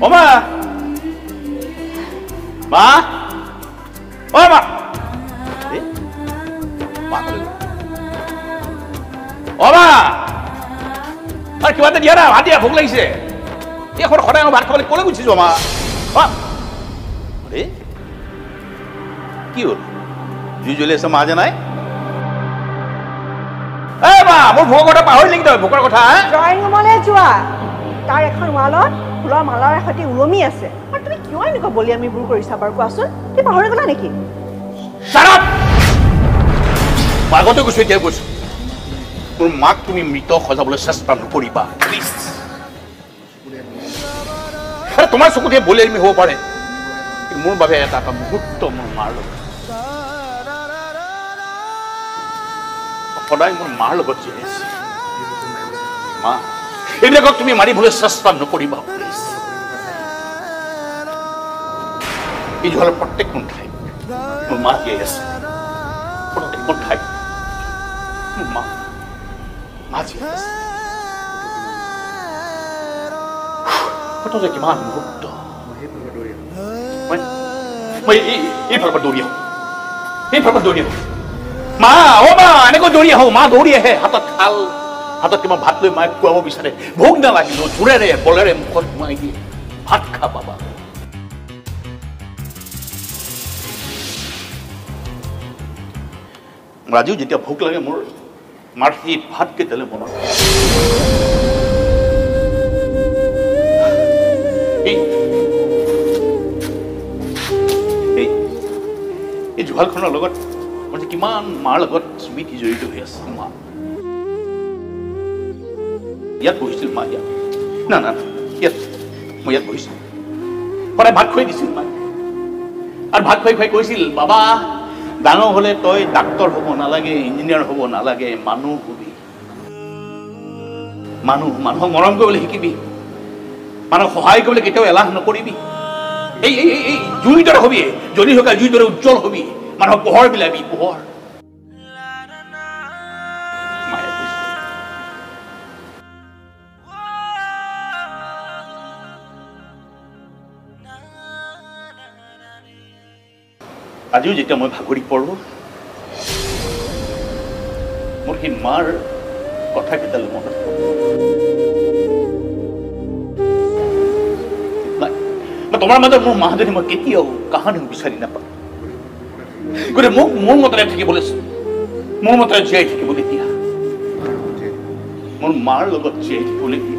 অ মা, মা, অ মা, মা অ মা, আৰু কিবা এটা দিয়া না, ভাত দিয়া, ভোক লাগিছে। এই সদায় ভাত খাবলৈ ক'লৈ গুচি যোৱা মা? আৰে কি হ'ল, জুই জ্বলি আছে, মা যে নাই? এই মা, মোৰ ভোকৰ কথা পাহৰিলি নেকি তই? ভোকৰ কথা? ড্ৰয়িং ৰুমলৈ যোৱা, তাৰ এখন ৱালত ফুলৰ মালাৰ সৈতে ওলমি আছে। আৰু তুমি কিয় এনেকুৱা বলিয়ামিবোৰ কৰিছা বাৰু কোৱাচোন? তুমি পাহৰি গ'লা নেকি? মই আগতে কৈছো, এতিয়া কৈছো, মোৰ মাক তুমি মৃত সজাবলৈ চেষ্টা নকৰিবা প্লিজ। আৰে তোমাৰ চকুতে বলিয়ামি হ'ব পাৰে, কিন্তু মোৰ বাবে এটা এটা মুহূৰ্ত মোৰ মাৰ লগত, সদায় মোৰ মাৰ লগত জীয়াই আছে। মা, এইবিলাকক তুমি মাৰিবলৈ চেষ্টা নকৰিবা প্লিজ। এই জুহালৰ প্ৰত্যেকখন ঠাইত মোৰ মা জীয়াই আছে, প্ৰত্যেকখন ঠাইত মোৰ মা মা জীয়াই আছে। কিমান মুহূৰ্ত মই এইফালৰ পৰা দৌৰি আহোঁ, এইফালৰ পৰা দৌৰি আহোঁ, মা, অ মা, এনেকৈ দৌৰি আহোঁ, মা দৌৰি আহে, হাতত থাল, হাতত কিবা ভাত লৈ মায়ে খুৱাব বিচাৰে। ভোক নালাগিলেও জোৰেৰে বলেৰে মুখত সোমাই দিয়ে, ভাত খা বাবা। আজিও যেতিয়া ভোক লাগে মোৰ মাৰ সেই ভাত কেইটালৈ মনত। এই জুহালখনৰ লগত মোৰ যে কিমান মাৰ লগত স্মৃতি জড়িত হৈ আছে। মা ইয়াত বহিছিল, মা ইয়াত, না না ইয়াত, মই ইয়াত বহিছিলোঁ, সদায় ভাত খুৱাই দিছিল মায়ে। আৰু ভাত খুৱাই খুৱাই কৈছিল, বাবা ডাঙৰ হ'লে তই ডাক্তৰ হ'ব নালাগে, ইঞ্জিনিয়াৰ হ'ব নালাগে, মানুহ হবি। মানুহ, মানুহক মৰম কৰিবলৈ শিকিবি, মানুহক সহায় কৰিবলৈ কেতিয়াও এলাহ নকৰিবি। এই এই এই জুইৰ দৰে হবি, জ্বলি থকা জুইৰ দৰে উজ্জ্বল হবি, মানুহক পোহৰ বিলাবি, পোহৰ। মায়ে কৈছিল। আজিও যেতিয়া মই ভাগৰি পৰোঁ, মোৰ সেই মাৰ কথাকেইটালৈ মনত পৰে। তোমাৰ মাজত মোৰ মাহজনী মই কেতিয়াও কাহানিও বিচাৰি নাপাওঁ। গতিকে মোক মোৰ মতেৰে থাকিবলৈ, মোৰ মতেৰে জীয়াই থাকিবলৈ দিয়া, মোৰ মাৰ লগত জীয়াই থাকিবলৈ দিয়া।